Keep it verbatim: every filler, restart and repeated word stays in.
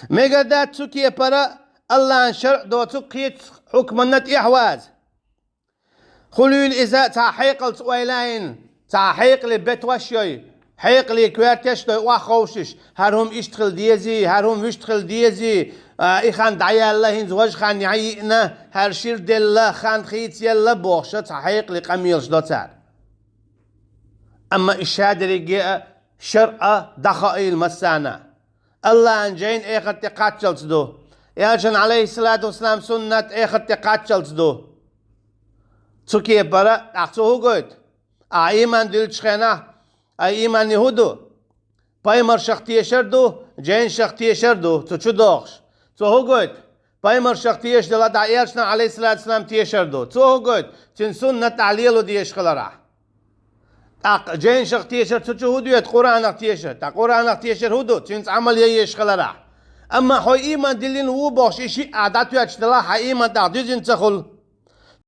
Мегаргдац цу кепара Аллахьан шарӀ доцу кхечу хьукманна тӀехьаваза. Хуьлийла иза цхьа хьекъалца ойла а йина, цхьа хьекъале бетош а йой, хьекъале коьртеш а дой охьаховшуш, хӀара хӀума иштта хила дезий, хӀара хӀума вуьшта хила дезий, а, и хан дӀаяьлла, хӀинца важа хан яхьа йиъна, хӀара шира делла, хан хийцаелла бохуш цхьа хьекъале къамелаш до цара. Амма и шадерриге а шарӀ дӀахаийла массарна. Аллахьан жайна эхарт тӀе кхаччалц ду. Элчан, Ӏалайхиссалату вассалам, суннат эхарт тӀе кхаччалц ду. Цу кепара тӀаккха цо хӀун гойту? Ахьа ийман диллачу хенахь, ай ийман хӀун ду? Пайхамаршах тешар ду, жайнашах тешар ду, цу чу дохуш. Цо хӀун гойту? Пайхамаршах тешаш делахь, тӀаккха элчанах, Ӏалайхиссалату вассалам, тешар ду. Цо хӀун гойту? Цуьнан суннат тӀехь лело дезаш хиларахь. ТӀаккха жайнашах тешар цу чу хӀун доьду? Къуръанах тешар. ТӀаккха Къуръанах тешар хӀун ду? Цуьнца Ӏамал ян езаш хиларахь. Амма хьо ийман диллина ву бохуш, и шиъ ахь дӀатоьттуш делахь, хьан ийман тӀаккха дуьзина ца хуьлу.